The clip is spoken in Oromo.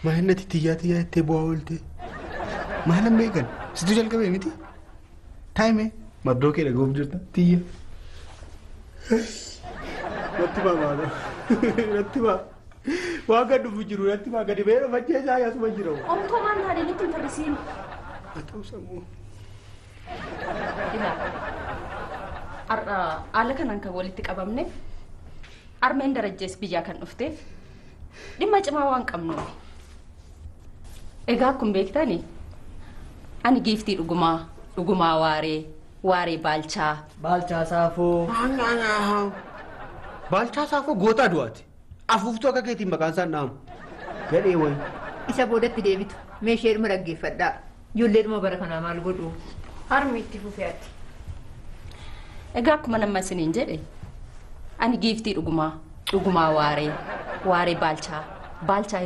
Maal tiyyaa tiyyaa jettee bu'aa oolte? Maal beekan? Situ jalqabee miti? Taa'ime mardoo kee dhaga'uuf jirta tiyya. Natti baa maalo. Natti baa. Waan gad dhufu jiru natti baa gadi ba'ee dhufachee isaa yaasuma jira. Omtoo waan taane nutti hin farrisiin. Haa ta'u sammuu. Ilaa har'a haala kanaan kan walitti qabamne armeen Darajjees biyyaa kan dhufteef dhimma cimaa waan qabnuuf. Egaa akkuma beektani ani giiftii dhugumaa dhugumaa waaree waaree Baalchaa. Baalchaa Saafoo. Baalchaa Saafoo goota aduwaati. Afuuftuu akka keetiin maqaan isaan dhaamu. Gadhee wayi. Isa boodatti deebitu meesheedhuma dhaggeeffadhaa. Ijoolleedhuma bara kanaa maal godhu? Harmi itti fufee ati. Egaa akkuma nama isiniin jedhe ani giiftii dhugumaa dhugumaa waaree waaree Baalchaa Baalchaa.